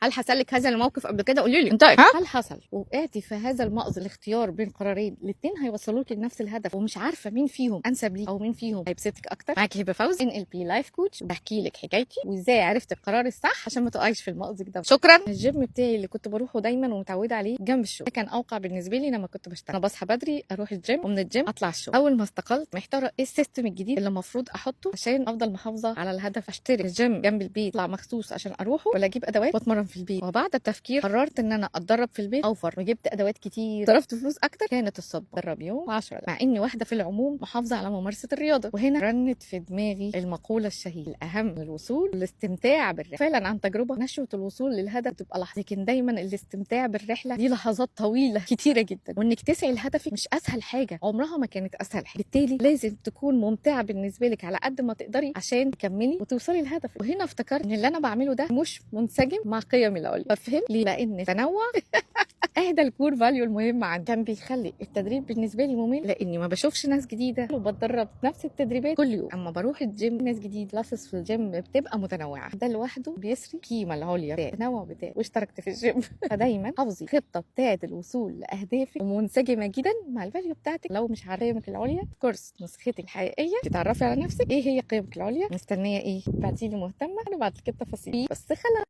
هل حصل لك هذا الموقف قبل كده؟ قولي لي انت، ها، هل حصل وقعتي في هذا المأزق، الاختيار بين قرارين الاثنين هيوصلوك لنفس الهدف ومش عارفه مين فيهم انسب ليك او مين فيهم هيبسطك اكتر؟ معاكي هبه فوزي، NLP life coach، بحكي لك حكايتي وازاي عرفت القرار الصح عشان ما تقعيش في المأزق ده. شكرا. الجيم بتاعي اللي كنت بروحه دايما ومتعوده عليه جنب الشغل كان اوقع بالنسبة لي لما كنت بشتغل. انا بصحى بدري اروح الجيم ومن الجيم اطلع الشغل. اول ما استقلت محتارة ايه ال system الجديد اللي المفروض احطه عشان افضل محافظة على الهدف. اشتري الجيم جنب البيت، اطلع مخصوص عشان اروحه، ولا اجيب ادوات واتمرن في البيت؟ وبعد التفكير قررت ان انا اتدرب في البيت اوفر، وجبت ادوات كتير، صرفت فلوس اكتر. كانت الصدمة اتدرب يوم 10، مع اني واحدة في العموم محافظة على ممارسة الرياضه. وهنا رنت في دماغي المقولة الشهيره: الاهم من الوصول الاستمتاع بالرحله. فعلا عن تجربه، نشوه الوصول للهدف بتبقى لحظه، لكن دايما الاستمتاع بالرحله دي لحظات طويلة كتيرة جدا. وانك تسعي لهدفك مش اسهل حاجه، عمرها ما كانت اسهل حاجه، بالتالي لازم تكون ممتعة بالنسبة لك على قد ما تقدري عشان تكملي وتوصلي لهدفك. وهنا افتكرت ان اللي انا بعمله ده مش منسجم مع قيمي العليا. ففهمت ليه؟ لان التنوع اهدى ال core value المهم عندي كان بيخلي التدريب بالنسبة لي ممل، لاني ما بشوفش ناس جديدة وبتدرب نفس التدريبات كل يوم. اما بروح الجيم ناس جديده، classes في الجيم بتبقى متنوعه، ده لوحده بيسري القيمة العليا بتاعي، التنوع بتاعي، واشتركت في الجيم. فدايما حافظي خطه بتاعه الوصول لاهدافك ومنسجمه جدا مع ال value بتاعتك. لو مش عارفه قيمك العليا، كورس نسختك الحقيقية تتعرفي على نفسك، ايه هي قيمك العليا. مستنيه ايه؟ بعتيلي مهتمه، انا بعت لك التفاصيل بس خلاص.